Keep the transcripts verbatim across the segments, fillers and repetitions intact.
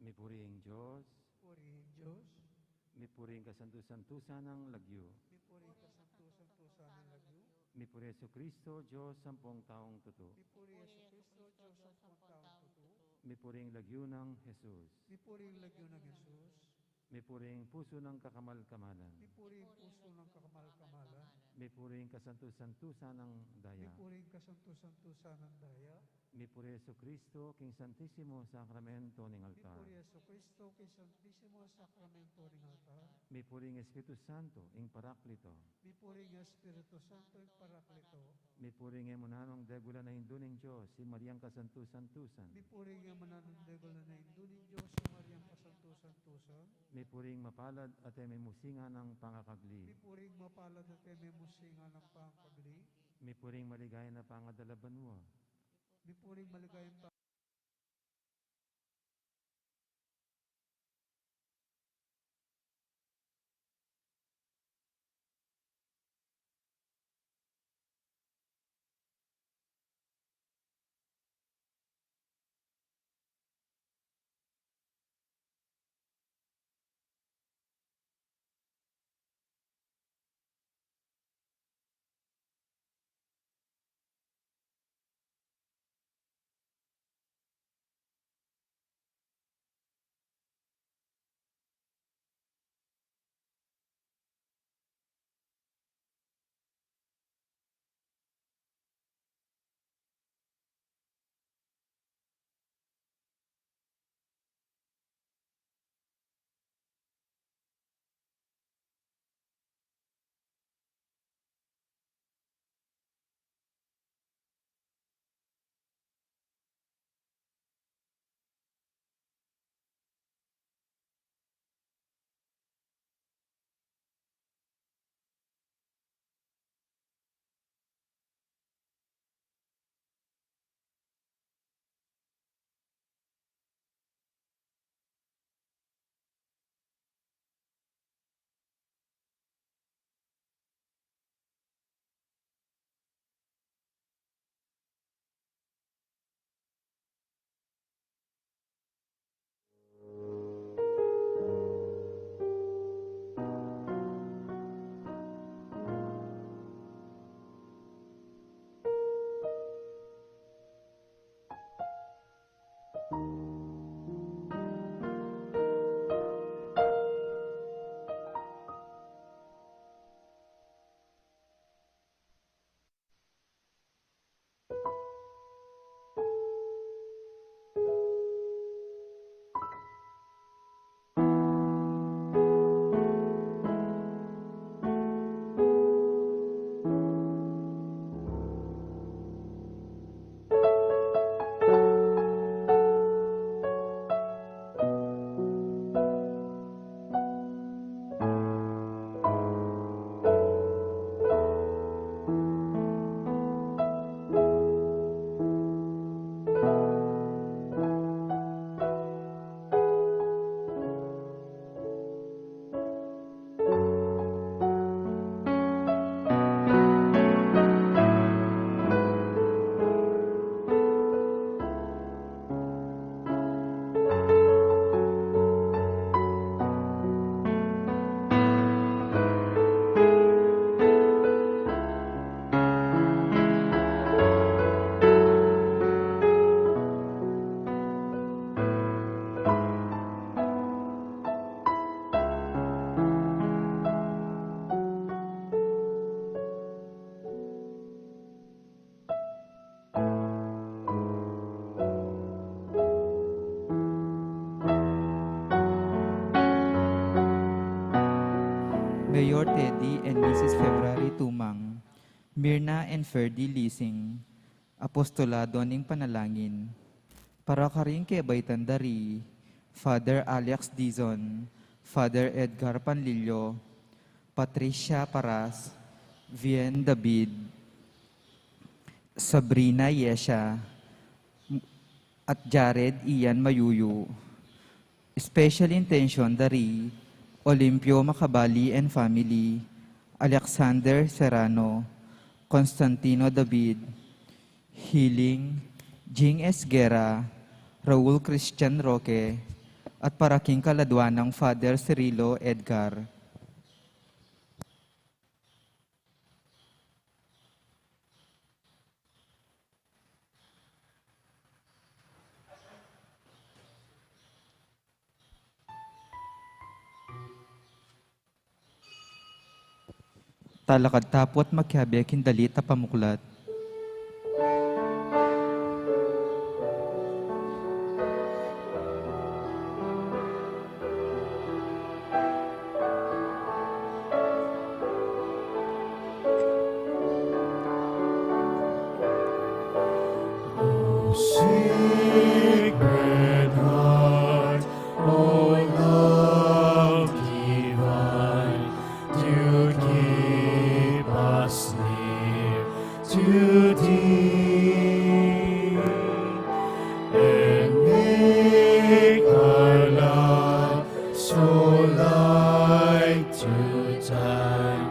Mipuri ing Dios. Puri ing Dios. Mipuri ing kasantu-santusan nang lagyu. Mipuri ing kasantu-santusan nang lagyu. Mipuri Jesucristo, Dios ampong taung tutu. Mipuri Jesucristo, Dios ampong taung tutu. Mipuri ing lagyu nang Jesus. Mipuri ing lagyu nang Jesus. Mipuri ing pusu nang kakamal-kamalan. Mipuri ing pusu nang kakamal-kamalan. Mipuri ing kasantu-santusan nang daya. Mipuri ing kasantu-santusan nang daya. Mipuri Jesucristo, king Santisimo Sakramento ning altar. Mipuri Jesucristo, king Santisimo Sakramento ning altar. Mipuri ing Espiritu Santo, ing Paraklito. Mipuri ing Espiritu Santo, ing Paraklito. Mipuri ing e mu nanung degulan a Indu ning Dios, i Mariang kasantu-santusan. Mipuri ing e mu nanung degulan a Indu ning Dios, i Mariang kasantu-santusan. Mipuri ing mapalad at e memusinga nang pangakagli. Mipuri ing mapalad at e memusinga nang pangakagli. Mipuri ing maligaya na pangadala banua. Mipuri ing maligaya na Mayor Teddy and Missus February Tumang, Mirna and Ferdy Lising, Apostolado ning Panalangin. Para karing kebaitan da ri Father Alex Dizon, Father Edgar Panlilio, Patricia Paras, Vien David, Sabrina Yesha, at Jared Ian Mayuyu. Special intention da ri Olimpio Macabali and family, Alexander Serrano, Constantino David, Healing, Jing Esguerra, Raul Christian Roque, at para king kaladwa nang Father Cirilo Edgar. Talakad ta pu at makiabe king dalit a pamuklat. O Sacred Heart, O love divine, do keep us near to thee, and make our love so like to thine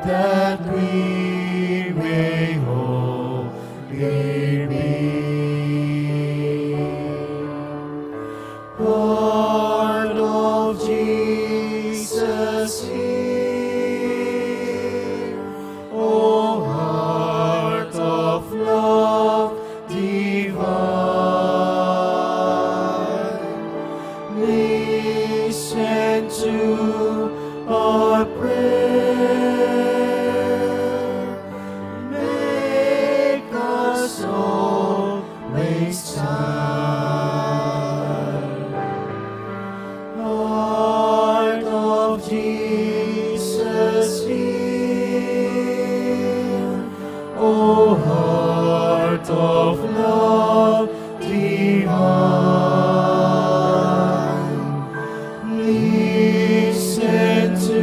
that we may holy be. Heart of Jesus, hear, O heart of love divine, listen to our prayer. Make us always thine. Heart of Jesus, hear. O heart of love divine, listen to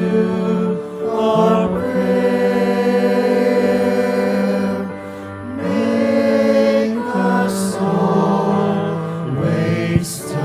our prayer. Make us always thine.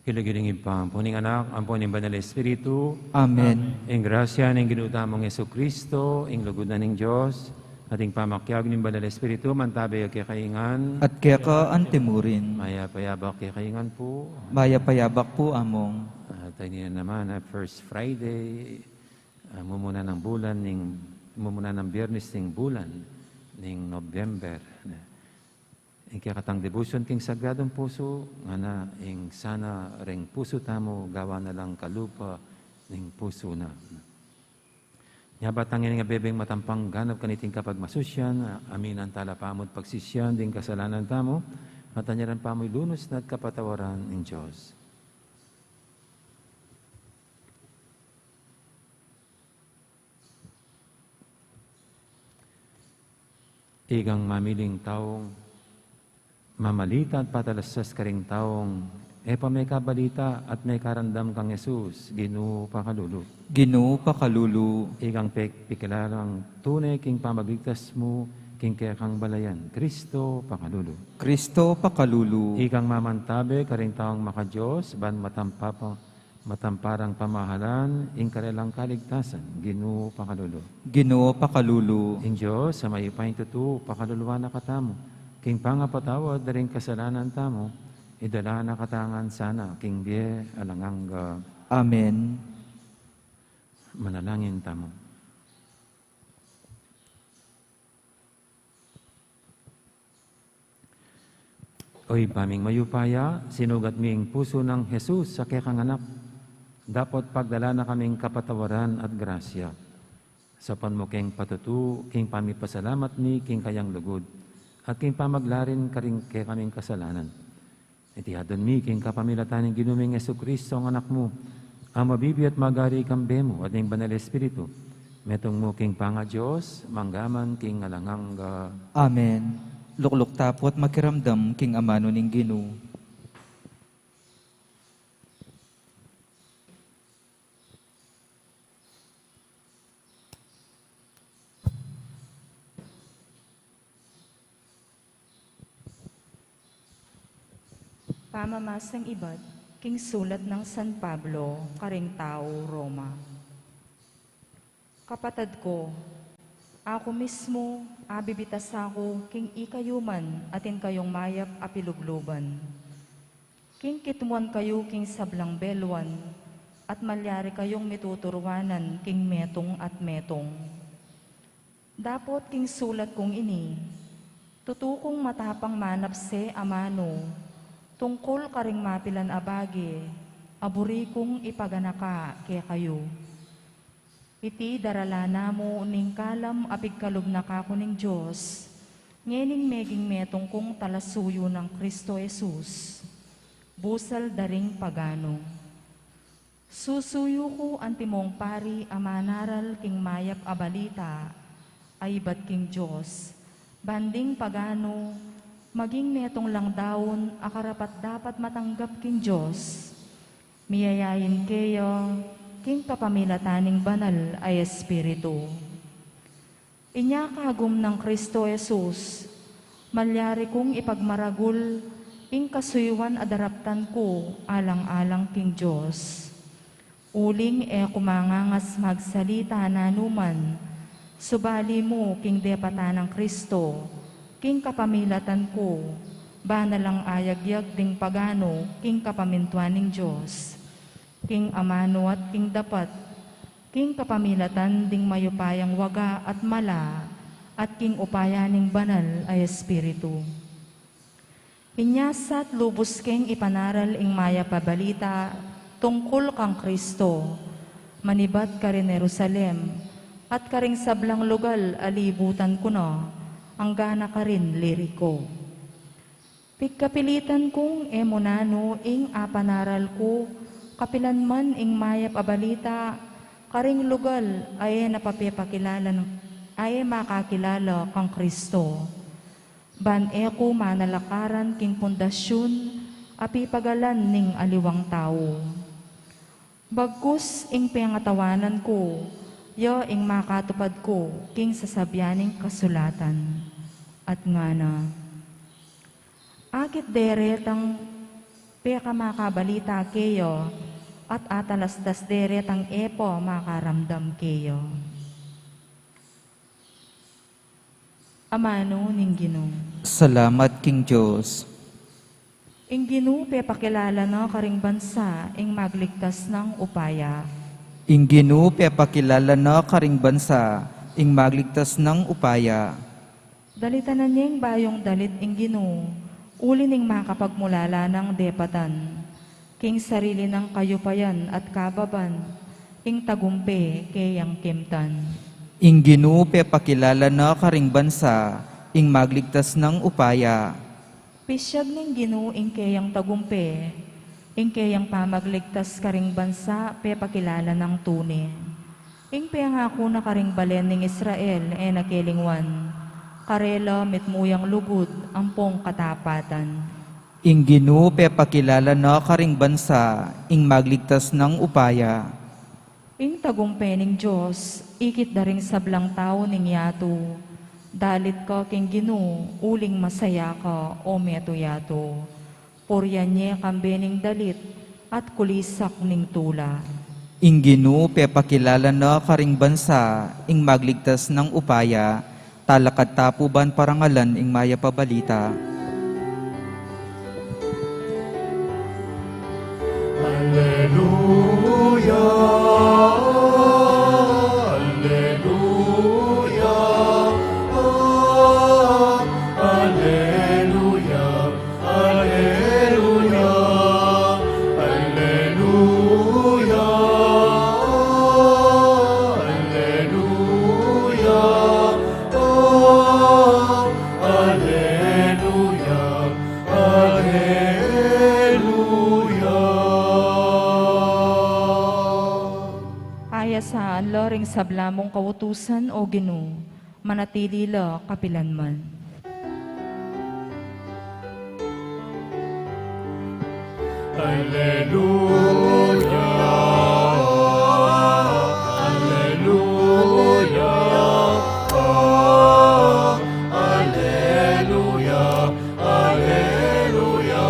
King lagyu ning Ibpa, ampo ning Anak, ampo ning Banal Espiritu. Amen. Ing grasya ning Ginu tamung Jesucristo, ing lugud na ning Dios, at ing pamakiabe ning Banal Espiritu, mantabe ya kekayu ngan. At keka antimurin. Mayap a yabak kekayu ngan pu. Mayap a yabak pu, Among. At ini na naman, a first Friday, Ah, mumuna nang bulan ning, mumuna nang Biyernes ning bulan ning November. Ing kekatang debosyon king Sagradong Pusu, ngana ing sana reng pusu tamu, gawan na lang kalupa ning pusu na. Nya ba tang ing abebeng matampang ganap kaniting kapagmasusyan, aminan tala pamu't pagsisyan ding kasalanan tamu, at anyaran pamu ilunus na at kapatawaran ning Dios. Ikang mamiling taung mamalita at patalastas karing taung e pa mekabalita at mekaramdam kang Jesus, Ginu pakalulu. Ginu pakalulu. Ikang pekpikilalang tune king pamagligtas mu king kekang balayan, Kristo pakalulu. Kristo pakalulu. Ikang mamantabe karing taung maka-Dios ban matampapa matamparang pamahalan ing karelang kaligtasan, Ginu pakalulu. Ginu pakalulu. Ing Dios a mayupayang tutu pakaluluan na katamu, king pangapatawad da ring kasalanan tamu, idala na katamu ngan sana king bie alang angga. Amen. Manalangin tamu. O Ibpa ming mayupaya, sinugat ming pusu nang Jesus a kekang anak, dapot pagdala na kaming kapatawaran at grasya. Saupan mu keng patutu king pamipasalamat mi king kayang lugud at king pamaglarin karing kekaming kasalanan. Iti adwan mi king kapamilatan ning Ginu ming Jesucristo, ang Anak mu, a mabibie at magari kambe mu at ning Banal Espiritu, metung mu king pangaDios, mangga man king alang angga. Amen. Lukluk tapu at makiramdam king amanu ning Ginu. Pamamasang ibat king sulat nang San Pablo karing tau Roma. Kapatad ku, aku mismu, abibitas aku king ikayu man atin kayung mayap a pilubluban. King kitmuan kayu king sablang beluan, at malyari kayung mituturuanan king metung at metung. Dapot king sulat kung ini, tutu kung matapang manapse amanu, tungkul karing mapilan a bage, a buri kung ipaganaka kekayu. Iti daralan na mu ning kalam a pigkalub na kaku ning Dios, ngening meging metung kung talasuyu nang Kristo Jesus, busal da ring paganu. Susuyu ku antimong pari a manaral king mayap a balita, a ibat king Dios, ban ding paganu, maging metung lang daun a karapat-dapat matanggap king Dios. Miyayain keya king kapamilatan ning Banal a Espiritu. Inya kagum nang Kristo Jesus, malyari kung ipagmaragul ing kasuyuan a daraptan ku alang-alang king Dios. Uling e ku mangangas magsalita nanu man, subali mu king depatan nang Kristo, king kapamilatan ku, bana lang ayagyag ding paganu king kapamintuan ning Dios, king amanu at king dapat, king kapamilatan ding mayupayang waga at mala, at king upaya ning Banal a Espiritu. Inya sat lubus keng ipanaral ing mayap a balita tungkul kang Kristo, manibat karin Jerusalem, at karing sablang lugal a libutan ku na, anggana karin Lirico. Pigkapilitan kung e mu nanu ing apanaral ku, kapilan man ing mayap a balita, karing lugal a e na papepakilala, a e makakilala kang Kristo. Ban e ku manalakaran king pundasyun a pipagalan ning aliwang tau. Bagkus ing pengatawanan ku, ya ing makatupad ku king sasabian ning kasulatan. At ngana, akit deretang pekamakabalita keya, at atalastas deretang e pa makaramdam keya. Amanu ning Ginu. Salamat king Dios. Ing Ginu pepakilala na karing bansa ing magligtas nang upaya. Ing Ginu pepakilala na karing bansa ing magligtas nang upaya. Dalitanan yeng bayung dalit ing Ginu, uli ning makapagmulala nang depatan, king sarili nang kayupayan at kababan, ing tagumpe keyang kimtan. Ing Ginu pepakilala na karing bansa ing magligtas nang upaya. Pisyag ning Ginu ing keyang tagumpe, ing keyang pamagligtas karing bansa pepakilala nang tune. Ing pengaku na karing balen ning Israel e na kelingwan, karela mitmu yang lugud ampong katapatan. Ing Ginu pepakilala na karing bansa ing magligtas nang upaya. Ing tagumpe ning Dios, ikit da ring sablang tau ning yatu. Dalit ka king Ginu, uling masaya ka, o metung yatu. Purian ye kambe ning dalit at kulisak ning tula. Ing Ginu pepakilala na karing bansa ing magligtas nang upaya. Talakad ta pu ban parangalan ing mayap a balita. Alleluia, alleluia, alleluia. Alleluia, alleluia, alleluia, alleluia, alleluia. Payasaan la ring sabla mung kautusan, o Ginu, manatili la kapilanman. Alleluia, alleluia, alleluia. Alleluia, alleluia,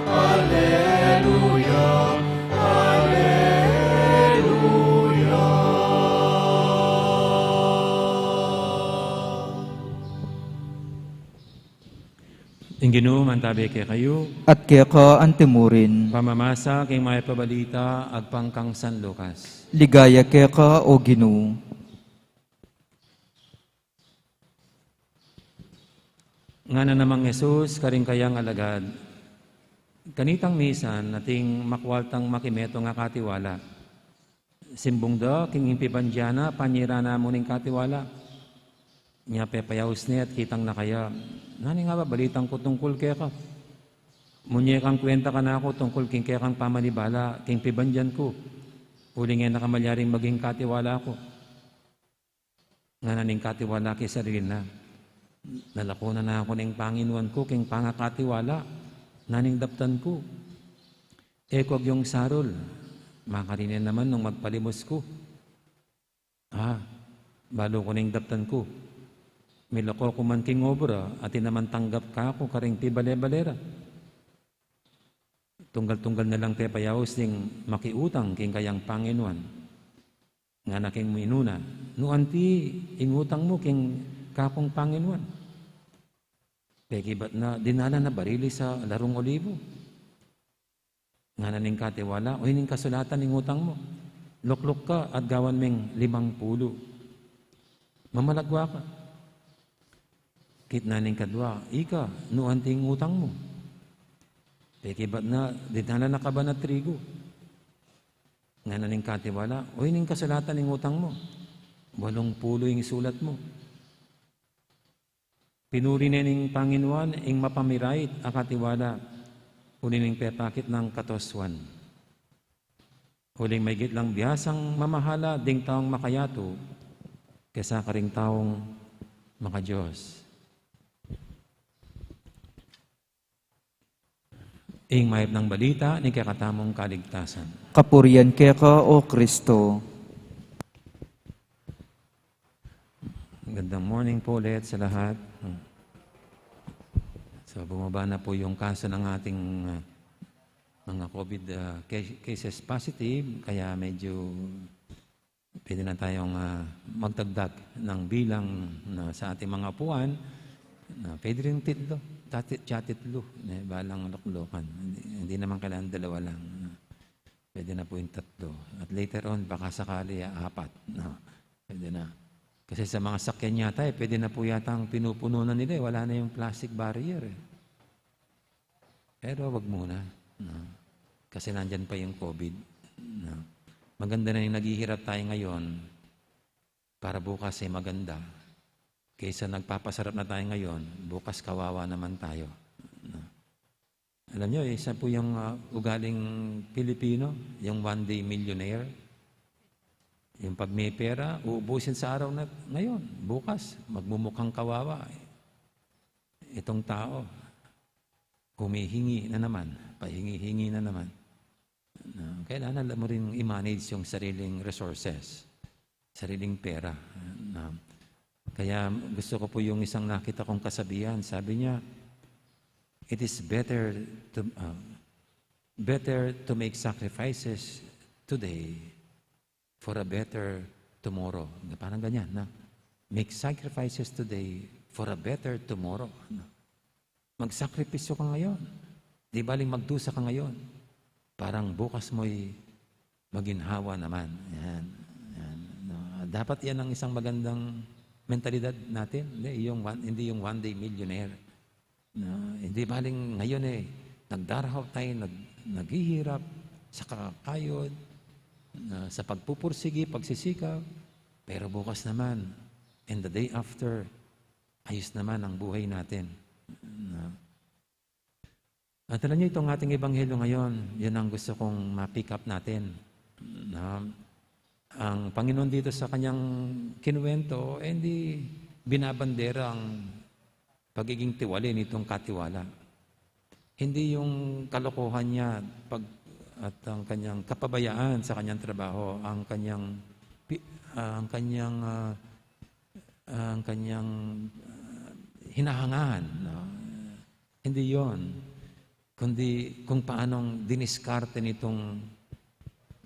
alleluia, alleluia, alleluia. Ing Ginu mantabe kekayu. At keka antimurin. Pamamasa king mayap a balita agpang kang San Lucas. Ligaya keka, o Ginu. Ngana namang Jesus karing kayang alagad, kanitang misan ating makwal tang makimetung a katiwala. Simbung da king impibandian na, panyiran na mu ning katiwala. Nya pepayaus ne at kitang na kaya, nanu ing ababalitan ku tungkul keka? Munye kang kwenta kanaku tungkul king kekang pamanibala king pibandian ku, uling e na ka malyaring maging katiwala ku. Ngana ning katiwala king sarili na, nalakunan na ku ning panginuan ku king pangakatiwala, nanu ing daptan ku? E ku agyung sarul, makarine naman nung magpalimos ku. Ah, balu ku ning daptan ku. Milako ku man king obra, atin naman tanggap kaku karing pibale-bale ra. Tunggal-tunggal na lang pepayaus ding makiutang king kayang panginuan. Ngana king minuna, nu anti ing utang mu king kakung panginuan? Pekibat na, dinala na barilis a larung olibu. Ngana ning katiwala, o ini ing kasulatan ning utang mu. Lukluk ka at gawan meng limang pulu. Mamalagwa ka. Kitnan ning kadwa, ika, nu anti ing utang mu? Pekibat na, dinala na kaban a trigu. Ngana ning katiwala, o ini ing kasulatan ning utang mu. Walung pulu ing sulat mu. Pinuri ne ning panginuan ing mapamirait a katiwala, uli ning pepakit nang katusuan. Uling maigit lang biasang mamahala ding taung makayatu kesa karing taung maka-Dios. Ing mayap nang balita ning kekatamung kaligtasan. Kapurian keka, o Kristo. Magandang morning po ulit sa lahat. So, bumaba na po yung kaso ng ating, ah, mga COVID, ah, ca-, cases positive, kaya medyo Pwede na tayong, ah, magdagdag ng bilang na sa ating mga upuan, na pwede rin titlo, tati-, tiyatitlo, eh, balang luklukan. Hindi, hindi naman kailangan dalawa lang, no? Pwede na po yung tatlo. At later on, baka sakali, ah, apat, no? Pwede na. Kasi sa mga sakyan yata, eh, pwede na po yata ang pinupuno na nila, eh. Wala na yung plastic barrier, eh. Pero wag muna, no? Kasi nandyan pa yung COVID, no? Maganda na yung naghihirap tayo ngayon para bukas ay maganda. Kaysa nagpapasarap na tayo ngayon, bukas kawawa naman tayo, no? Alam nyo, isa po yung, ah, ugaling Pilipino, yung one day millionaire. Yung pag may pera, uubusin sa araw na ngayon. Bukas, magmumukhang kawawa. Itong tao, humihingi na naman, pahingi-hingi na naman. Na, kailangan alam mo rin i-manage yung sariling resources, sariling pera. Na, kaya gusto ko po yung isang nakita kong kasabihan. Sabi niya, "It is better to, ah, better to make sacrifices today for a better tomorrow." Parang ganyan, na, "Make sacrifices today for a better tomorrow." Na, magsakripisyo ka ngayon. Di baling magdusa ka ngayon. Parang bukas mo'y maginhawa naman. Yan. Yan. No, dapat yan ang isang magandang mentalidad natin. Hindi yung one, hindi yung one day millionaire. No, hindi baling ngayon, eh, nagdarahop tayo, nag-, naghihirap sa kakayod, na sa pagpupursigi, pagsisikap. Pero bukas naman, and the day after, ayos naman ang buhay natin. No? At alam niyo, itong ating ebanghelyo ngayon, yun ang gusto kong ma-pick up natin. Na ang Panginoon dito sa kanyang kinuwento, eh, hindi binabandera ang pagiging tiwali nitong katiwala. Hindi yung kalokohan niya pag, at ang kanyang kapabayaan sa kanyang trabaho, ang kanyang pi-, ang kanyang, ah, ang kanyang, ah, hinahangaan, no? Hindi yon. Kundi kung paanong diniskarte nitong,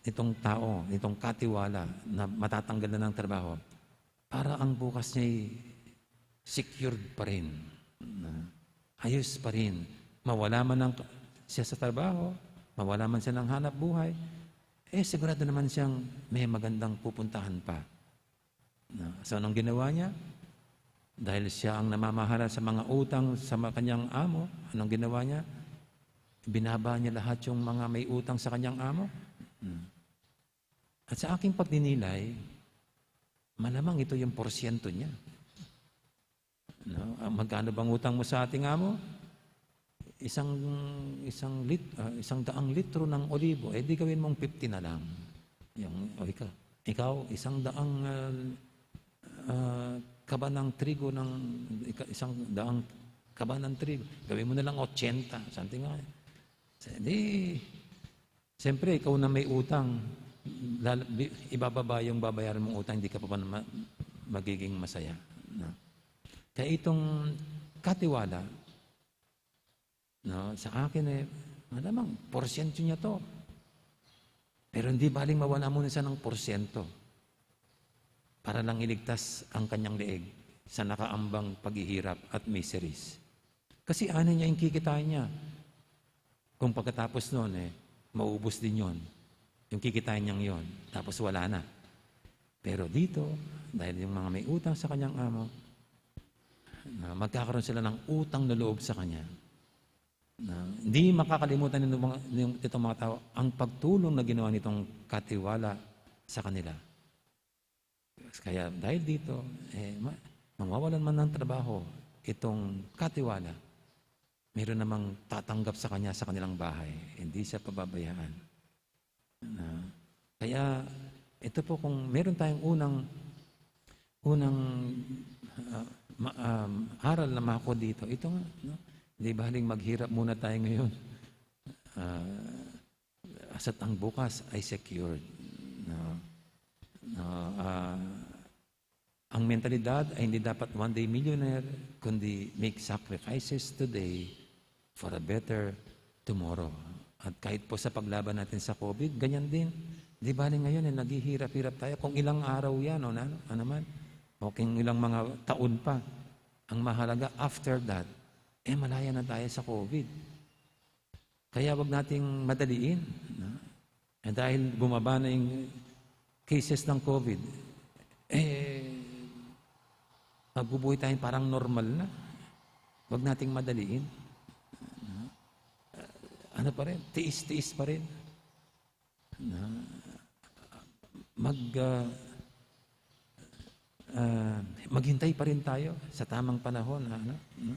nitong tao, nitong katiwala na matatanggal na ng trabaho, para ang bukas niya'y secured pa rin. Na ayos pa rin. Mawala man ang, siya sa trabaho, mawala man siya ng hanap buhay, eh, sigurado naman siyang may magandang pupuntahan pa. Na, so, anong ginawa niya? Dahil siya ang namamahala sa mga utang sa ma-, kanyang amo, anong ginawa niya? Binaba niya lahat yung mga may utang sa kanyang amo. Hmm. At sa aking pagninilay, malamang ito yung porsyento niya. No? Ah, magkano bang utang mo sa ating amo? Isang, isang lit-, ah, isang daang litro ng olibo, eh, di gawin mong fifty na lang. Yung, o ikaw, ikaw, isang daang, ah, ah, kaba ng trigo ng, ika-, isang daang kaba ng trigo, gawin mo na lang ochenta, something like that. Di, siyempre, ikaw na may utang, lal-, bi-, ibababa yung babayaran mong utang, hindi ka pa, pa ma-, magiging masaya, no? Kaya itong katiwala, no, sa akin, eh, malamang, porsyento niya 'to. Pero hindi baling mawala muna siya ng porsyento para lang iligtas ang kanyang leeg sa nakaambang paghihirap at miseries. Kasi ano niya yung kikitain niya? Kung pagkatapos nun, eh, maubos din yon, yung kikitain niyang yon, tapos wala na. Pero dito, dahil yung mga may utang sa kanyang amo, na magkakaroon sila ng utang na loob sa kanya. Na hindi makakalimutan ng mga, ng, itong mga tao ang pagtulong na ginawa nitong katiwala sa kanila. Kaya dahil dito, eh, ma-, mawawalan man ng trabaho itong katiwala, meron namang tatanggap sa kanya sa kanilang bahay. Hindi siya pababayaan. Na, kaya ito po, kung meron tayong unang, unang, ah, ma-, um, aral na makuha dito, ito nga, no? Di baling maghirap muna tayo ngayon. Ah, asa't ang bukas ay secured. No? No, ah, ang mentalidad ay hindi dapat one day millionaire, kundi make sacrifices today for a better tomorrow. At kahit po sa paglaban natin sa COVID, ganyan din. Di bali ngayon, eh, naghihirap-hirap tayo kung ilang araw yan, o na, ano man, o kung ilang mga taon pa. Ang mahalaga, after that, eh, malaya na tayo sa COVID. Kaya wag nating madaliin, no? Eh, dahil bumaba na yung cases ng COVID, eh, magbubuhay tayo parang normal na. Wag nating madaliin. No? Ano pa rin? Tiis-tiis pa rin. No? Mag, ah, ah, maghintay pa rin tayo sa tamang panahon, ano? No?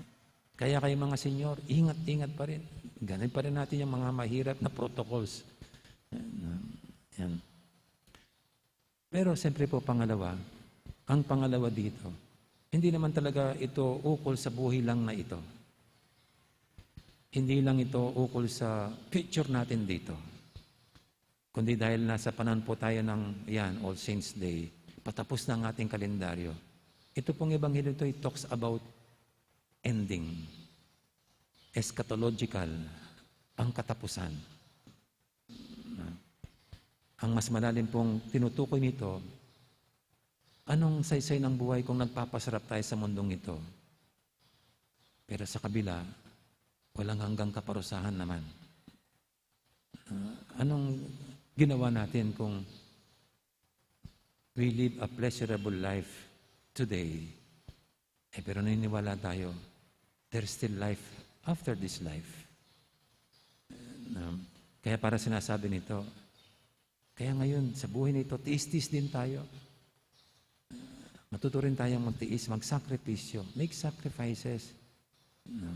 Kaya kayo, mga senior, ingat-ingat pa rin. Ganun pa rin natin yung mga mahirap na protocols. Yan, yan. Pero siyempre po, pangalawa, ang pangalawa dito, hindi naman talaga ito ukol sa buhay lang na ito. Hindi lang ito ukol sa future natin dito. Kundi dahil nasa panahon po tayo ng, yan, All Saints Day, patapos na ang ating kalendaryo. Ito pong ebanghelyo, ito, it talks about ending, eschatological, ang katapusan. Ang mas malalim pong tinutukoy nito, anong saysay ng buhay kung nagpapasarap tayo sa mundong ito? Pero sa kabila, walang hanggang kaparusahan naman. Ah, anong ginawa natin kung we live a pleasurable life today, eh, pero naniniwala tayo, there's still life after this life? Um, kaya para sinasabi nito, kaya ngayon, sa buhay na ito, tiis-tiis din tayo. Matuto rin tayong magtiis, magsakripisyo, make sacrifices, no?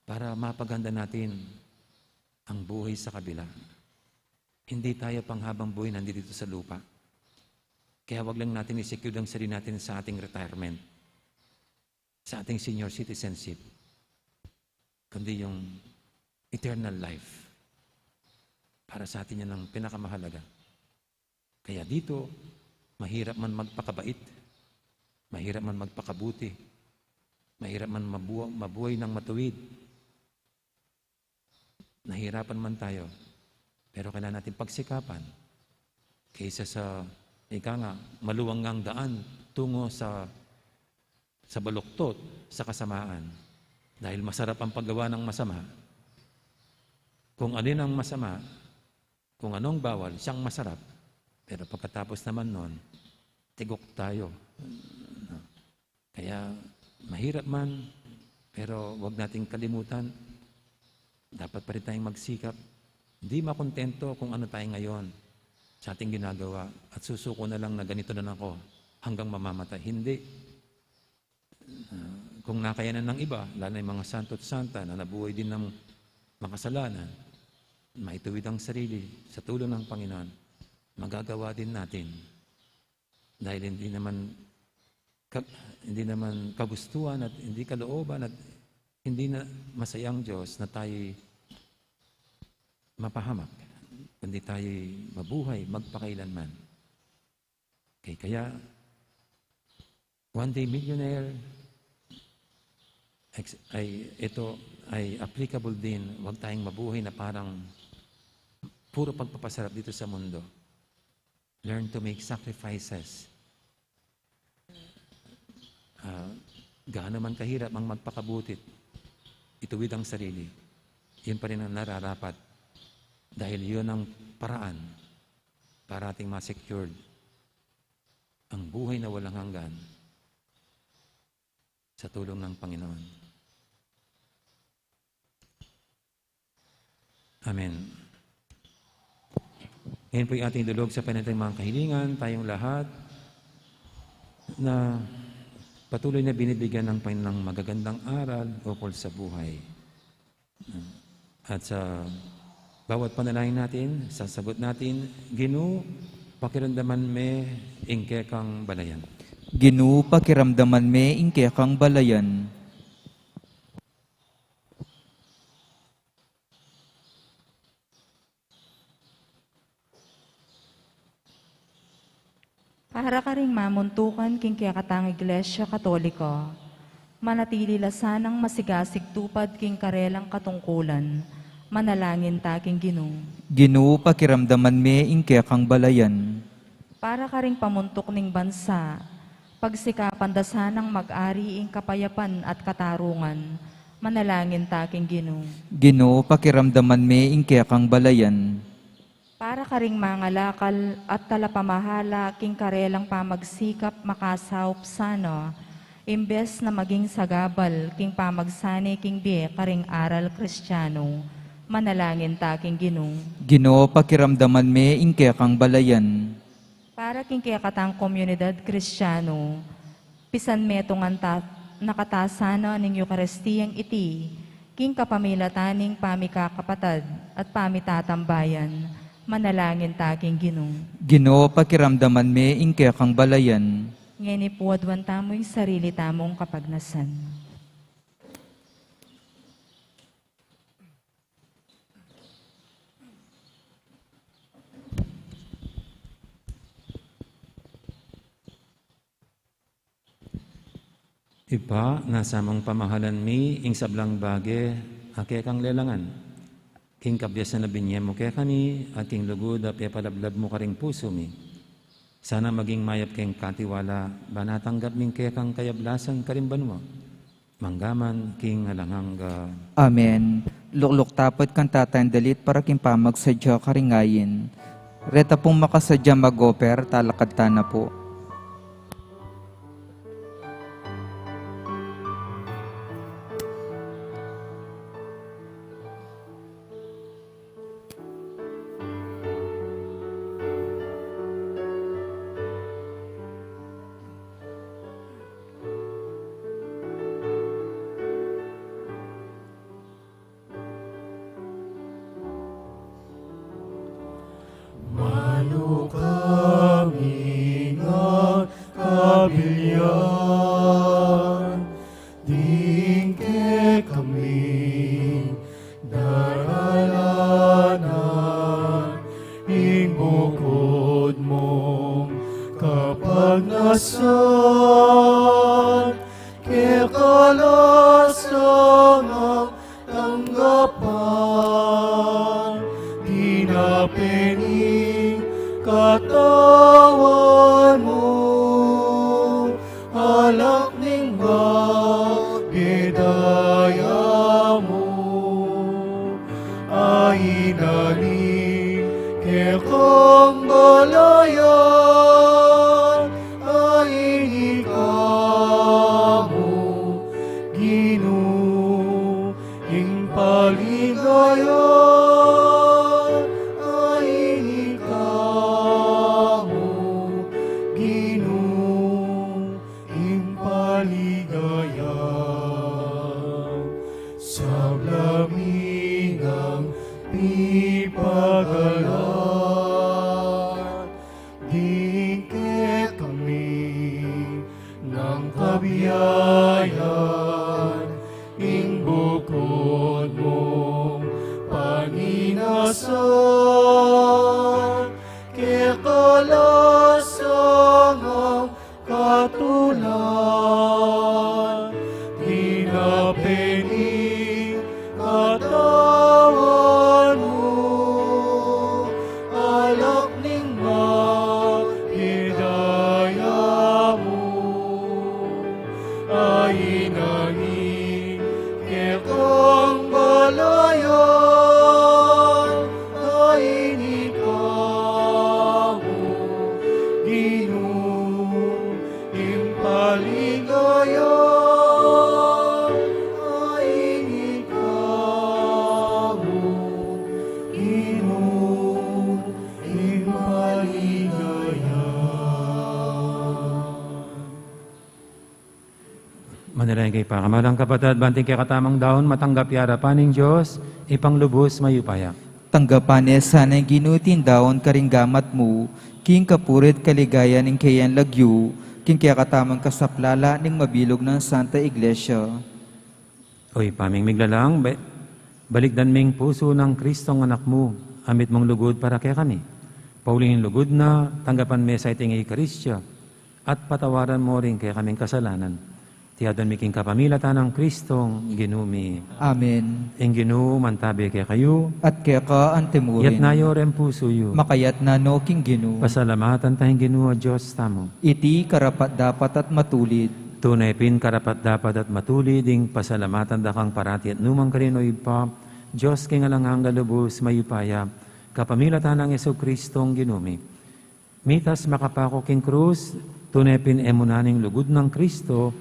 Para mapaganda natin ang buhay sa kabila. Hindi tayo panghabang buhay nandito sa lupa. Kaya wag lang natin i-secure ang sarili natin sa ating retirement, sa ating senior citizenship, kundi yung eternal life. Para sa atin yan ang pinakamahalaga. Kaya dito, mahirap man magpakabait, mahirap man magpakabuti, mahirap man mabu-, mabuhay ng matuwid, nahirapan man tayo, pero kailangan natin pagsikapan kaysa sa, ika nga, maluwang ngang daan tungo sa, sa baluktot, sa kasamaan. Dahil masarap ang paggawa ng masama. Kung alin ang masama, kung anong bawal, siyang masarap. Pero pagkatapos naman nun, tigok tayo. Kaya mahirap man, pero wag nating kalimutan, dapat pa rin tayong magsikap. Hindi makontento kung ano tayo ngayon sa ating ginagawa at susuko na lang na ganito na lang ako hanggang mamamatay. Hindi. Ah, kung nakayanan ng iba, lalo na yung mga santo at santa na nabuhay din ng makasalanan, maituwid ang sarili sa tulong ng Panginoon, magagawa din natin. Dahil hindi naman ka-, hindi naman kagustuhan at hindi kalooban at hindi na masaya ang Diyos na tayo'y mapahamak, kundi tayo'y mabuhay magpakailanman. Okay, kaya one day millionaire, ex-, ay, ito ay applicable din. Huwag tayong mabuhay na parang puro pagpapasarap dito sa mundo. Learn to make sacrifices. Ah, gaano man kahirap ang magpakabutit, ituwid ang sarili, yun pa rin ang nararapat. Dahil yun ang paraan para ating ma-secured ang buhay na walang hanggan sa tulong ng Panginoon. Amen. Ngayon po'y ating idulog sa panalangin ang mga kahilingan, tayong lahat na patuloy na binibigyan ng Panginoon ng magagandang aral ukol sa buhay. At sa bawat panalangin natin, sasagot natin, "Ginu, pakiramdaman me ing kekang balayan." Ginu, pakiramdaman me ing kekang balayan. Para karing mamuntukan king kekatang Iglesia Katoliko, manatili la sanang masigasig tupad king karelang katungkulan, Manalangin ta king Ginu. Ginu, pakiramdaman me ing kekang balayan. Para karing pamuntuk ning bansa, pagsikapan da sanang mag-ari ing kapayapan at katarungan. Manalangin ta king Ginu. Ginu, pakiramdaman me ing kekang balayan. Para karing mangalakal at talapamahala king karelang pamagsikap makasaup sana, imbes na maging sagabal king pamagsane king bie karing aral Kristiano. Manalangin ta king Ginu. Ginu, pakiramdaman me ing kekang balayan. Para king kekatang komunidad Kristiano, pisan metung ta, nakatasan na ning Eukaristiyang iti, king kapamilatan ning pamikakapatad at pamitatambayan, manalangin ta king Ginu. Ginu, pakiramdaman me ing kekang balayan. Ngeni pu aduan tamu ing sarili tamung kapagnasan. Ibpa, nasamung pamahalan mi ing sablang bage a kekang lelangan, king kabiasan a binie mu kekami, at king lugud a pepalablab mu karing pusu mi. Sana maging mayap keng katiwala, ban atanggap ming kekang kayablasan karing banua, mangga man king alang angga. Amen. Lukluk ta pu at kanta tang dalit para king pamagsadya karing ayin. Reta pung makasadya mag-offer, talakad ta na pu. Malu kami ngan kabilyan, ding kekami daralanan ing bukud mung kapagnasan, keka la sangang tanggapan, dinape ning katawan mu, alak ning bage daya mu, a ina ning kekang balayan, a ini ka mu, Ginu, ing paligaya, a ini ka mu, Ginu, ing paligaya. Sabla mi nang pipagalan, ding kekami nang kabiayan, ing bukud mung panginasan, keka la sangang katulan, dinape ning katawan mu, alak ning bage daya mu, a ina ning kekang balayan, a ini ka mu, Ginu, ing paligaya, a ini ka mu, Ginu, ing paligaya. Manalangin kayu, pakamalan kung kapatad, ban ing kekatamung daun matanggap ya arapan ning Dios, Ibpang lubus mayupaya. Tanggapan na sana ning Ginu iting daun karing gamat mu, king kapurian at kaligayan ning keyang lagyu, king kekatamung kasaplalan ning mabilug nang Santa Iglesia. O Ibpa ming miglalang, ba-, balikdan ming pusu nang Kristong Anak mu, a mitmung lugud para kekami. Pauli ning lugud na, tanggapan me sa iting Eukaristia, at patawaran mu ring kekaming kasalanan. Yadwan mi king kapamilatan nang Kristong Ginu mi. Amen. Ing Ginu mantabe kekayu. At keka antimurin. Yatna yu ring pusu yu. Makayatna no king Ginu. Pasalamatan ta ing Ginu a Dios tamu. Iti karapat-dapat at matulid. Tune pin karapat-dapat at matulid ing pasalamatan da kang parati at nukarin man, O Ibpa, Dios king alang angga lubus mayupaya, kapamilatan nang Jesucristong Ginu mi. Mitas makapaku king krus, tune pin e mu na ning lugud nang Kristo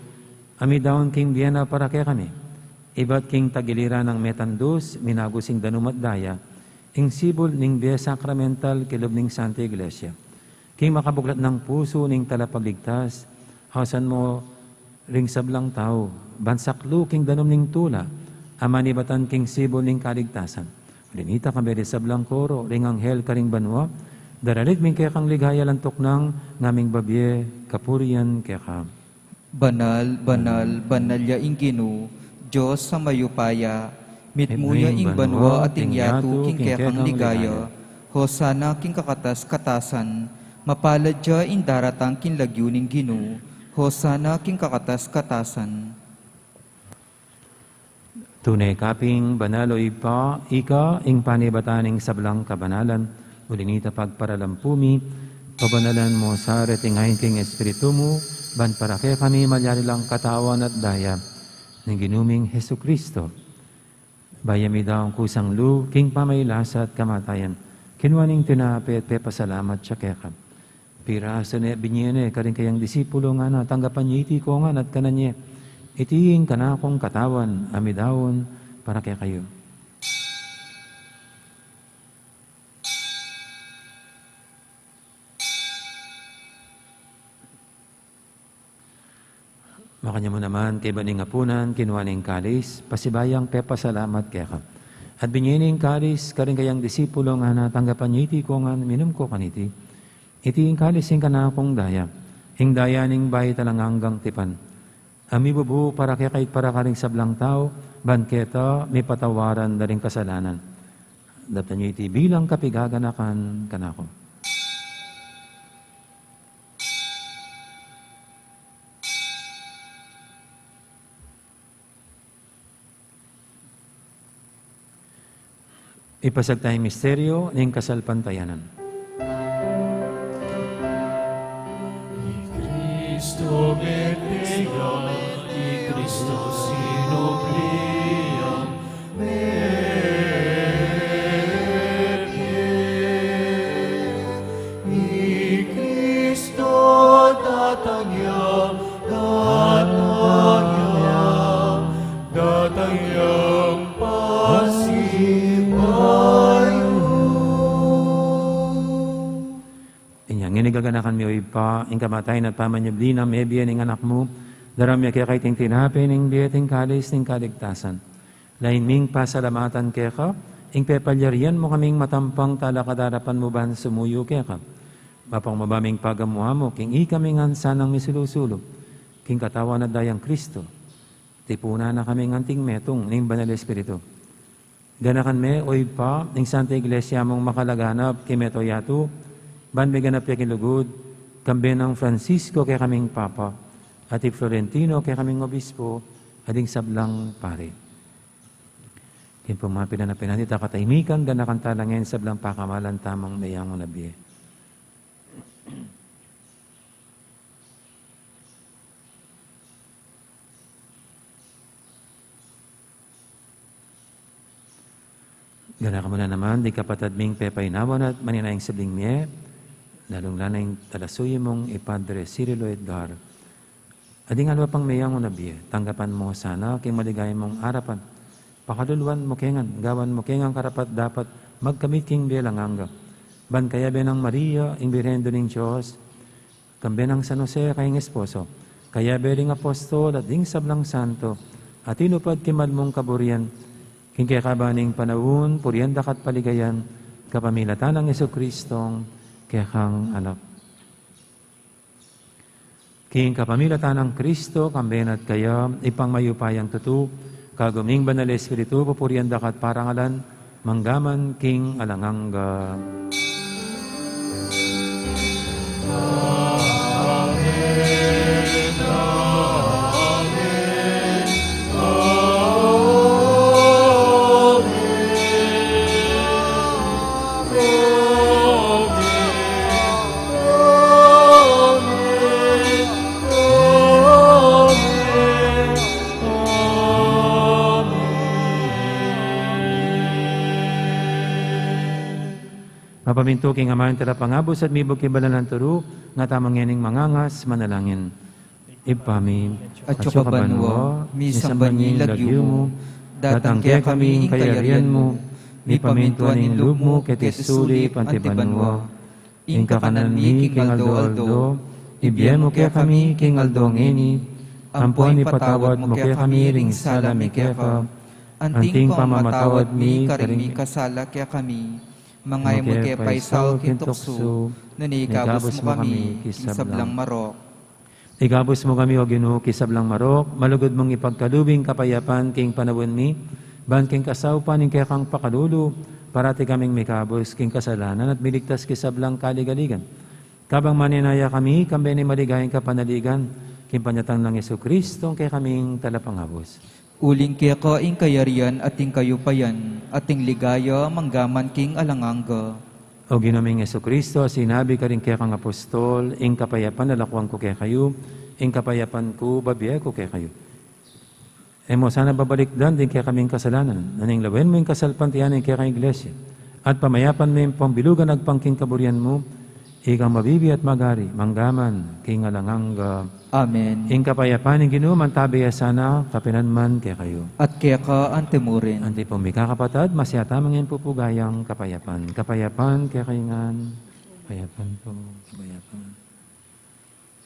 a midaun king bie na para kekami. Ibat king tagiliran nang metandus, minagus ing danum at daya, ing sibul ning bie sakramental king lub ning Santa Iglesia. King makabuklat nang pusu ning Talapagligtas, ausan mu ring sablang tau, ban saklu king danum ning tula, a manibatan king sibul ning kaligtasan. Uli nita, kambe ding sablang koro ring anghel karing banua, daralit mi ing kekang ligaya, lantuk nang ngaming babie kapurian keka. Banal, banal, banal ya ing Ginu, Dios a mayupaya, mitmu ya ing banua at ing yatu king kekang ligaya. Hosana king kakatas-katasan, mapalad ya ing daratang king lagyu ning Ginu, Hosana king kakatas-katasan. Tune ka pin banal, O Ibpa, ika ing panibatan ning sablang kabanalan, uli nita pagparalampu mi, pabanalan mu sa reting ain king Espiritu mu, ban para kekami malyari lang katawan at daya ning Ginu ming Jesucristo. Bayu ya midaun kusang lub king pamagkasakit at kamatayan, kinua ne ing tinape at pepasalamat ya keka. Pirasu ne, binie ne karing kayang disipulo, ngana, tanggapan ye iti kongan at kanan ye. Iti ing kanakung katawan a midaun para kekayu. Makanyan mu naman, kaybat ning apunan, kinua ne ing kalis, pasibayung pepasalamat keka. At binie ne ing kalis karing kayang disipulo, ngana, tanggapan ye iti kongan, minum ko kaniti. Iti ing kalis ning kanakung daya, ing daya ning bayu at alang anggang tipan, a mibubu para kekayu at para karing sablang tau, ban keta mipatawaran da ring kasalanan. Daptan ye iti bilang kapaganakan kanaku. Ipasiag taya ing misteryu ning kasalpantayanan. I Kristo mete ya, i Kristo sinubli ya, mete ya. I Kristo datang ya, datang ya, datang yang pasibayu. Inya ngeni gaganakan mi, O Ibpa, ing kamatayan at pamanyubli nang mebie ning Anak mu, daraun mi keka iting tinape ning bie at ing kalis ning kaligtasan. Lain ming pasalamatan keka ing pepalyarian mu kaming matampang talakad king arapan mu ban sumuyu keka. Mapang mabaming pagamu-amu king ikami ngan sanang misulu-sulu king katawan at dayang Kristo. Tipunan na kaming anting metung ning Banal Espiritu. Ganakan me, O Ibpa, ing Santa Iglesia mung makalaganap king mabilug a yatu, ban miganap ya king lugud, kambe nang Francisco kekaming Papa, at i Florentino kekaming Obispo, at ding sablang pari. King pamapilan a pinanit a katahimikan, ganakan tala ngeni ing sablang pakamalan tamung meyangu na bie. Ganakan mu na naman ding kapatad ming pepainawan at maninayang sibling mie, lalung-lalu na ing talasuyu mung i Padre Cirilo Edgar. At ding aliwa pang meyangu na bie, tanggapan mu sana king maligaya mung arapan. Pakaluluan mu ke ngan, gawan mu ke ngan karapat-dapat magkamit king bie alang angga. Ban kayabe nang Maria, ing Birhen Indu ning Dios, kambe nang San Jose, kayang esposo, kayabe ding apostol at ding sablang santo a tinupad king mal mung kaburian, king kekaban ning panaun, purian da ka at paligayan, kapamilatan nang Jesucristong kekang Anak. King kapamilatan nang Kristo, kambe na at kaya, Ibpang mayupayang tutu, kagum ning Banal Espiritu, pupurian da ka at parangalan, mangga man king alang angga. Pamintu king Ama ing Talapangabus at mibug king banal a turu, nga tamu ngening mangangas, manalangin. Ibpa mi, atsu ka banua, misamban ya ing lagyu mu, datang kekami ing kayarian mu, mipamintuan ing lub mu keti sulip anti banua. Ing kakanan mi king aldo-aldo, ibie mu kekami king aldo ngeni, ampon ipatawad mu kekami ring sala mi keka, anting pamamatawad mi karing mikasala kekami. Manga e mu ke paisaul king tuksu, nune ikabus mu kami king sablang marok. Ikabus mu kami, O Ginu, king sablang marok, malugud mung ipagkalub ing kapayapan king panaun mi, ban king kasaupan ning kekang pakalulu, parati kaming mikabus king kasalanan at miligtas king sablang kaligaligan. Kabang manenaya kami, kambe ning maligayang kapanaligan, king panyatang nang Jesucristo, ing kekaming Talapangabus. Uling keka ing kayarian at ing kayupayan, at ing ligaya manggaman king alang angga. O Ginu ming Jesucristo, a sinabi karing kekang apostol, ing kapayapan lalakuan ku kekayu, ing kapayapan ku babie ku kekayu. E mu sana babalikdan ding kekaming kasalanan, nune lawen mu ing kasalpantayanan ning kekang Iglesia, at pamayapan me ing pambilugan agpang king kaburian mu, ikang mabibie at magari, manggaman king alang angga. Amen. Ing kapayapan ning Ginu mantabe ya sana, kapilan man kekayu. At keka anti murin. Anti pung mikakapatad, masiyatamang ing pupugayang kapayapan. Kapayapan kekayu ngan. Kapayapan pu, kapayapan.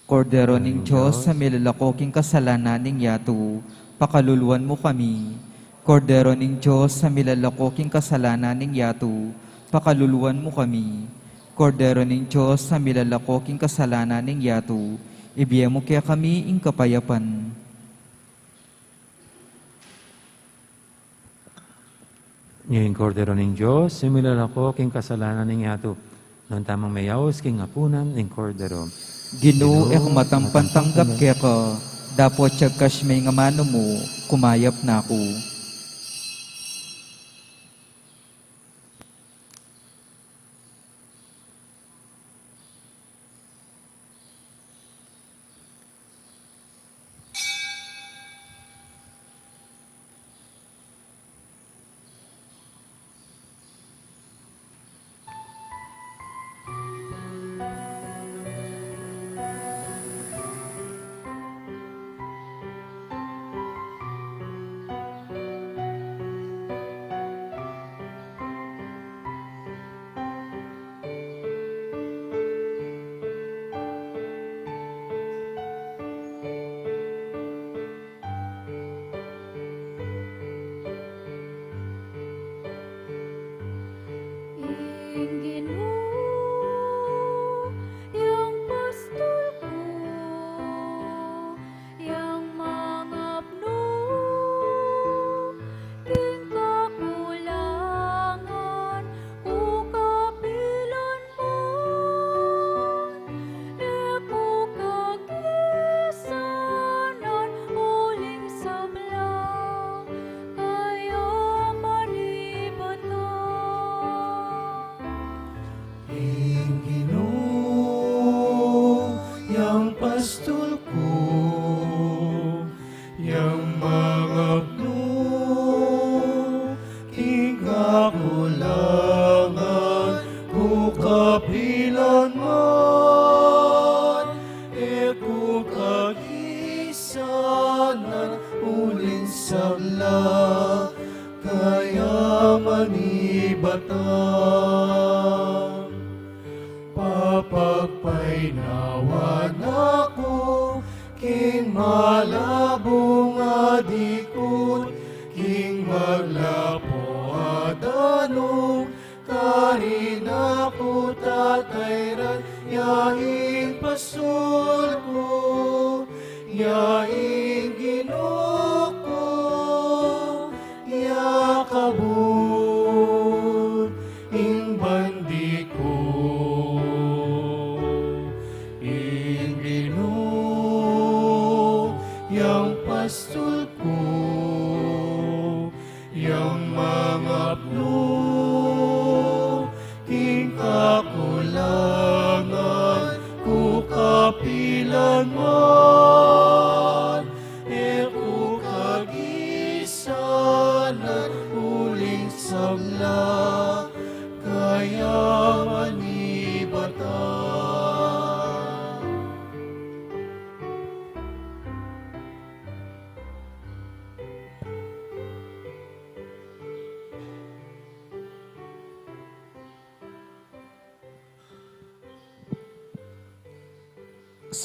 Kordero ning Dios, a milalako king kasalanan ning yatu, pakaluluan mu kami. Kordero ning Dios, a milalako king kasalanan ning yatu, pakaluluan mu kami. Kordero ning Dios, a milalako king kasalanan ning yatu, ibie mu kekami ing kapayapan. Ing Kordero ning Dios, a milalako king kasalanan ning yatu. Nuan tamung meyaus king apunan ning Kordero. Ginu, e ku matampan tanggap keka, dapot siyagkas me ing amanu mu, kumayap na ku. Ing Ginu, yang pastul ku, yang mangapnu, king kakulangan ku kapilan man, e ku kakisanan uling sabla, kaya manibatan. Ing Ginu, yang pastul ku, yang mangapnu, king kakulangan ku kapilan man, e ku kakisanan uling sabla, kaya manibatan. Papagpainawan na ku king malabung a dikut, king maglapo a danum, karin na ku tatayran, ya ing pastul ku, ya ing Ginu ku, ya kabud ing bandi ku. Ing Ginu, yang pastul ku, yang mangapnu, king kakulangan ku kapilan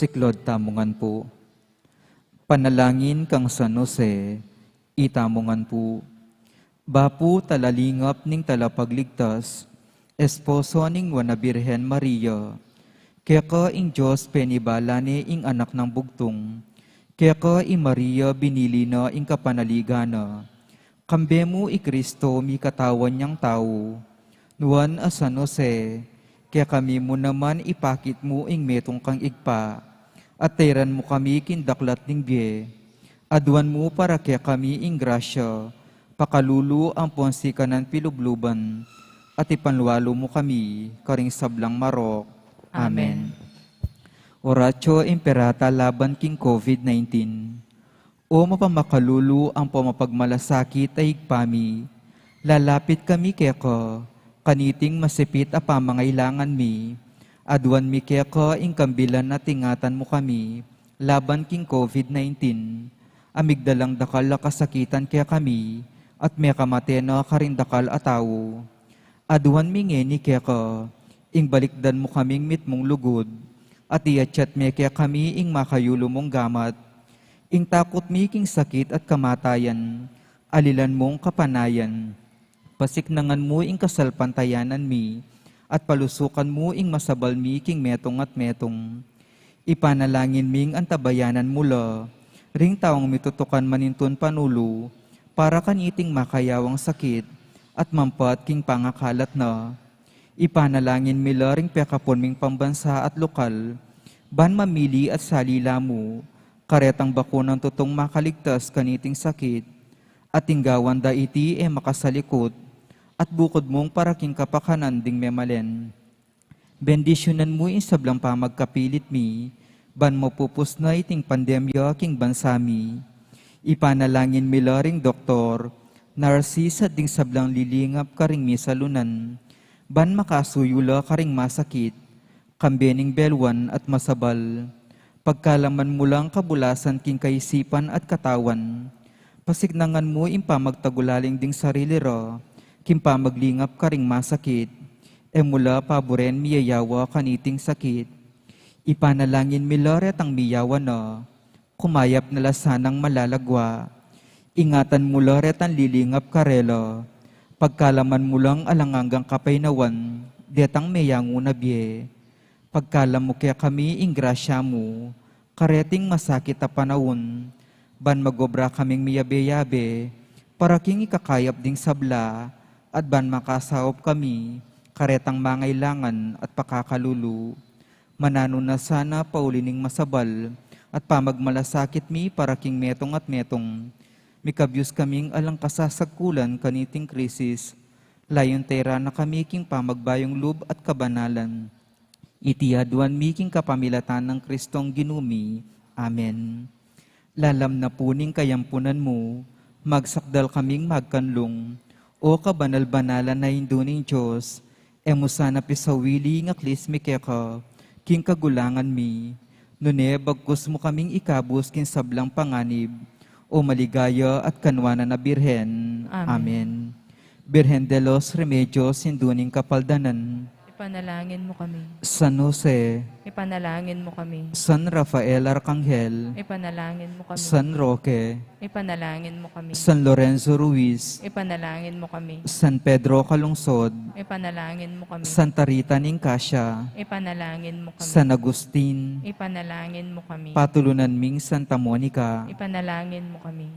Siklaud tamu ngan pu. Panalangin kang San Jose, itamu ngan pu. Bapu talalingap ning talapagligtas, esposo ning Nuan a Birhen Maria. Keka ing Dios penibala ne ing anak nang bugtung. Keka i Maria binili na ing kapanaligan na. Kambe mu i Kristo mikatawan yang tau. Nuan a San Jose, kekami mu naman ipakit mu ing metung kang Ibpa, at tairan mu kami king daklat ning bie. Aduan mu para kekami ing grasya, pakalulu ampon sikanan pilubluban, at ipanlualu mu kami karing sablang marok. Amen. Amen. Oratio Imperata laban king COVID nineteen. O mapamakalulu ampon mapagmalasakit a Ibpa mi, lalapit kami keka, kaniting masipit a pamangailangan mi, aduan mi keka ing kambilan at ingatan mu kami, laban king COVID nineteen, a migdalang dakal a kasakitan kekami, at mekamate na karing dakal a tau. Aduan mi ngeni keka, ing balikdan mu kaming mitmung lugud, at iatyat me kekami ing makayulu mung gamat. Ing takut mi king sakit at kamatayan, alilan mung kapanayan. Pasiknangan mu ing kasalpantayanan mi, at palusukan mu ing masabal mi king metung at metung. Ipanalangin ming antabayanan mu la ring taung mitutukan manintun panulu para kaniting makayawang sakit at mampat king pangakalat na. Ipanalangin mi la ring pekapun ming pambansa at lokal, ban mamili at sali la mu karetang bakunang tutung makaligtas kaniting sakit, at ing gawan da iti e makasalikut, at bukud mung para king kapakanan ding memalen. Bendisyunan mu ing sablang pamagkapilit mi, ban mapupus na iting pandemya king bansa mi. Ipanalangin mi la ring doktor, narsis at ding sablang lilingap karing misalunan, ban makasuyu la karing masakit, kambe ning beluan at masabal. Pagkalaman mu lang kabulasan king kaisipan at katawan. Pasiknangan mu ing pamagtagulaling ding sarili ra, king pamaglingap karing masakit. E mu la paburen miyayawa kaniting sakit. Ipanalangin mi la retang miyawa na, kumayap na la sanang malalagwa. Ingatan mu la retang lilingap karela, pagkalaman mu lang alang anggang kapaynawan, detang meyangu na bie. Pagkalam mu kekami ing grasya mu, kareting masakit a panaun, ban magobra kaming miyabe-yabe, para king ikakayap ding sabla, at ban makasaup kami, karetang mangailangan at pakakalulu. Mananu na sana pauli ning masabal, at pamagmalasakit mi para king metung at metung. Mikabyus kaming alang kasasagkulan kaniting krisis, layun tera na kami king pamagbayung lub at kabanalan. Iti aduan mi king kapamilatan nang Kristong Ginu mi. Amen. Lalam na pu ning kayampunan mu, magsakdal kaming magkanlung. O kabanal-banalan a Indu ning Dios, e mu sana pisawili ing aklis mi keka, king kagulangan mi, nune bagkus mu kaming ikabus king sablang panganib, O maligaya at kanwanan a Birhen. Amen. Amen. Birhen de los Remedios, Indu ning Kapaldanan. Ipanalangin mu kami. San Jose. Ipanalangin mu kami. San Rafael Arkanghel. Ipanalangin mu kami. San Roque. Ipanalangin mu kami. San Lorenzo Ruiz. Ipanalangin mu kami. San Pedro Calungsod. Ipanalangin mu kami. Santa Rita ning Cascia. Ipanalangin mu kami. San Agustin. Ipanalangin mu kami. Patulunan ming Santa Monica. Ipanalangin mu kami.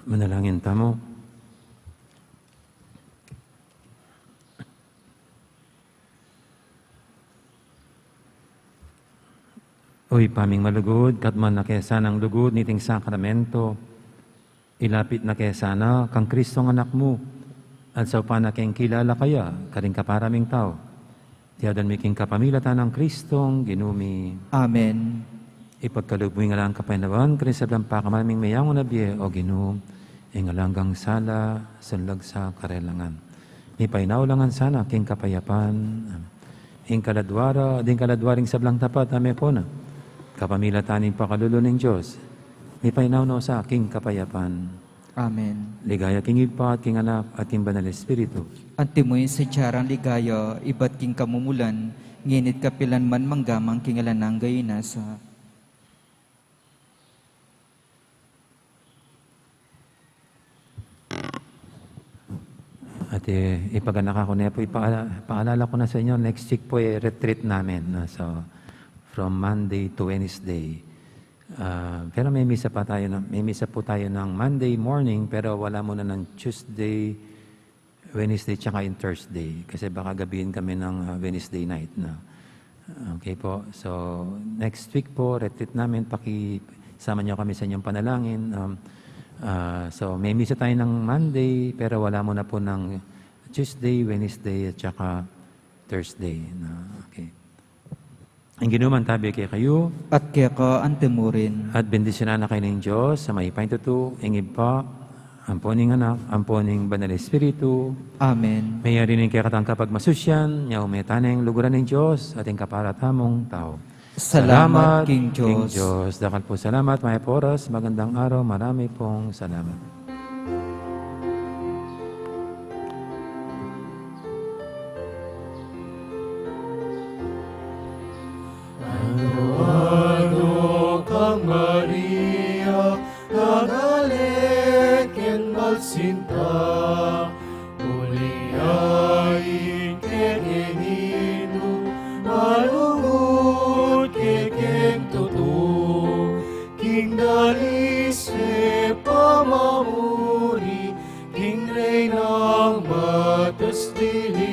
Manalangin tamu. O Ibpa ming malugud, katmuan na ke sanang lugud niting sakramento, ilapit na ke sana kang Kristong Anak mu, at saupan na keng kilala kaya karing kapara ming tau. Iti aduan mi king kapamilatan nang Kristong Ginu mi. Amen. Ipagkalub mu ing alang kapaynawan karing sablang pakamal ming meyangu na bie, O Ginu, ing alang anggang sala, sunlag sa karelangan. Mipaynaw la ngan sana king kapayapan. Amen. Ing kaladua ra, ding kaladua ring sablang tapat a mekona kapamilatan ning pakalulu ning Dios. Mipainaw no sa king kapayapan. Amen. Ligaya king Ibpa, at king Anak, at king Banal Espiritu. Antimo ing sadya nang ligaya, ibat king kamumulan, ngeni't kapilan man, mangga man king alang angga. Amen. At, eh, ipaganaka ku ne pu, ipaala-, paalala ku na sa inyo, next week pu, eh, retreat namin, no? So, from Monday to Wednesday. Ah, pero may misa pa tayo na, may misa pu tayo ng Monday morning, pero wala muna ng Tuesday, Wednesday, tsaka yung Thursday. Kasi baka gabihin kami ng, ah, Wednesday night, no? Okay po. So, next week po, retreat namin, pakisama niyo kami sa inyong panalangin. Um, ah, so, may misa tayo ng Monday, pero wala muna po ng Tuesday, Wednesday, at saka Thursday, no? Okay. Ang Ginu mantabi kekayu. At keka antimurin. At bendisyunan na kayu ning Dios, a mayupayang tutu, ing Ibpa, ampo ning Anak, ampo ning Banal Espiritu. Amen. Mayari ning kekatang kapagmasusyan, nyau me tane ing luguran ning Dios, at ing kapara tamung tau. Salamat king Dios. Dakal pung salamat, mayap a oras, magandang araw, marami pong salamat. Ano-ano kang Maria, nagale keng balsinta, uli ya ing kekeng Indu, malugud kekeng tutu, king dalis e pamamuri, king Reynang matas dili